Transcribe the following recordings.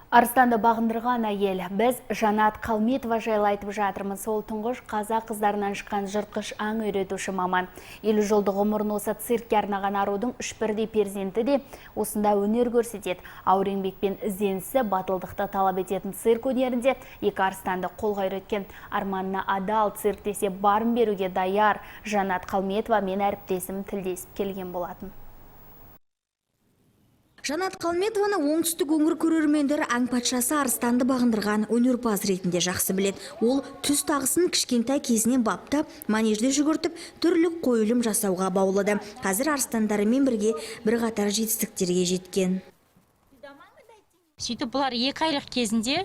Арыстанды бағындырған әйел. Біз Жанат Қалметова жайлы айтып жатырмыз. Ол тұңғыш қазақ қыздарынан шыққан жыртқыш аң үйретуші маман. 50 жылдық ғұмырын осы циркке арнаған арудың үш бірдей перзенті де осында өнер көрсетеді. Ауыр еңбек пен ізденісі, батылдықты талап ететін цирк өнерінде екі арыстанды қолға үйреткен. Арманына адал, цирк десе барын беруге даяр Жанат Қалметова мен әріптесім тілдесіп келген болатын. Жанат Қалметованы оңтүстік өңір көрермендері аң патшасы арыстанды бағындырған өнерпаз ретінде жақсы біледі. Ол түз тағысын кішкентай кезінен баптап, манежде жүгіртіп, түрлі қойылым жасауға баулыды. Қазір арыстандарымен бірге бірқатар жетістіктерге жеткен. Сөйтіп, бұлар 2 айлық кезінде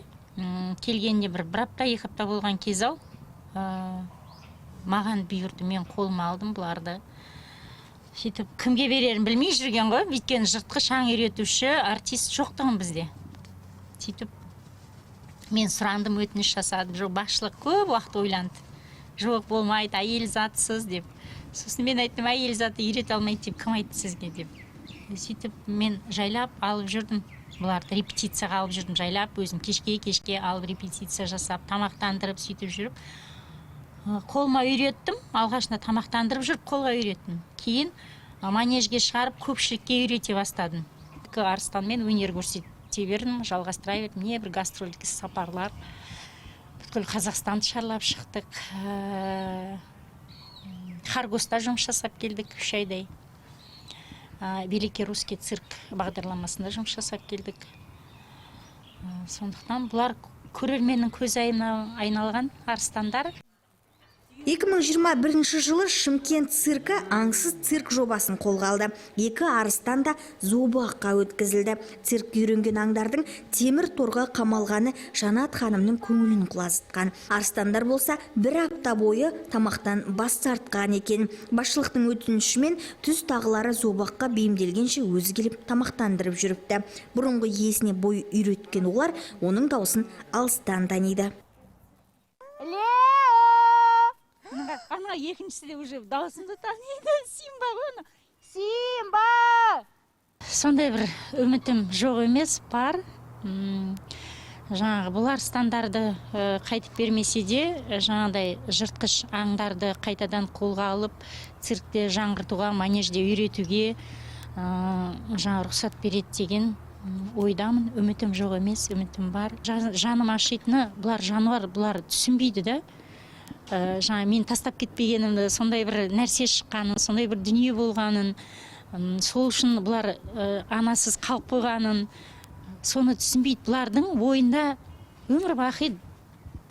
келгеніне бір апта, 2 апта болған кез ау, маған бұйырды, мен қолыма алдым бұларды. Сөйтіп, кімге берерін білмей жүрген ғой, өйткені жыртқыш аң үйретуші артист жоқ тұғын бізде. Сөйтіп, мен сұрандым, өтініш жасадым. Жоқ, басшылық көп уақыт ойланды: жоқ, болмайды, әйел затысыз деп. Сосын мен айттым: әйел заты үйрете алмайды деп кім айтты сізге деп. Сөйтіп, мен жайлап алып жүрдім бұларды, репетицияға алып жүрдім жайлап өзім, кешке кешке алып, репетиция жасап, тамақтандырып, сөйтіп жүріп қолыма үйреттім. Алғашында тамақтандырып жүріп қолға үйреттім, кейін манежге шығарып, көпшілікке үйрете бастадым. Екі арыстанмен өнер көрсете бердім, жалғастыра бердім. Небір гастрольдік сапарлар, бүткіл Қазақстанды шарлап шықтық. Хоргоста жұмыс жасап келдік 3 айдай. Великий русский цирк бағдарламасында жұмыс жасап келдік. Сондықтан бұлар көрерменнің көзайымына айналған арыстандар. 2021 жылы Шымкент циркі аңсыз цирк жобасын қолға алды. Екі арыстан да зообаққа өткізілді. Циркке үйренген аңдардың темір торға қамалғаны Жанат ханымның көңілін құлазытқан. Арыстандар болса, бір апта бойы тамақтан бас тартқан екен. Басшылықтың өтінішімен түз тағылары зообаққа бейімделгенше өзі келіп тамақтандырып жүріпті. Бұрынғы иесіне бой үйреткен олар оның даусын алыстан таниды. Лео! Ана екіншісі де уже даусымды таниды, Симба ғой ана. Симба! Сондай бір үмітім жоқ емес, бар. Жаңағы бұл арыстандарды қайтып бермесе де, жаңағыдай жыртқыш аңдарды қайтадан қолға алып, циркте жаңғыртуға, манежде үйретуге жаңа рұқсат береді деген ойдамын. Үмітім жоқ емес, үмітім бар. Жаным ашитыны, бұлар жануар, бұлар түсінбейді да. Жаңа мен тастап кетпегенімді, сондай бір нәрсе шыққанын, сондай бір дүние болғанын, сол үшін бұлар анасыз қалып қойғанын, соны түсінбейді. Бұлардың ойында өмір бақи,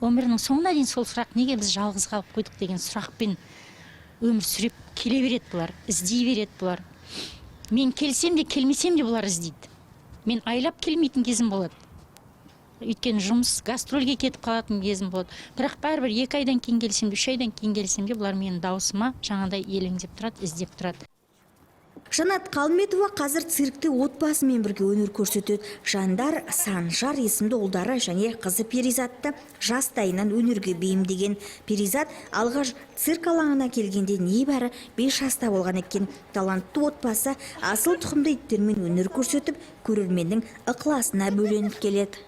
өмірінің соңына дейін сол сұрақ: неге біз жалғыз қалып қойдық деген сұрақпен өмір сүріп келе береді бұлар, іздей береді бұлар. Мен келсем де, келмесем де, бұлар іздейді. Мен айлап келмейтін кезім болады, өйткені жұмыс, гастрольге кетіп қалатын кезім болады. Бірақ бәрібір 2 айдан кейін келсем де, 3 айдан кейін келсем де, бұлар менің дауысыма жаңағыдай елеңдеп тұрады, іздеп тұрады. Жанат Қалметова қазір циркте отбасымен бірге өнер көрсетеді. Жандар, Санжар есімді ұлдары және қызы Перизатты жастайынан өнерге бейімдеген. Перизат алғаш цирк алаңына келгенде небәрі 5 жаста болған екен. Талантты отбасы асыл тұқымды иттермен өнер көрсетіп, көрерменнің ықыласына бөленіп келеді.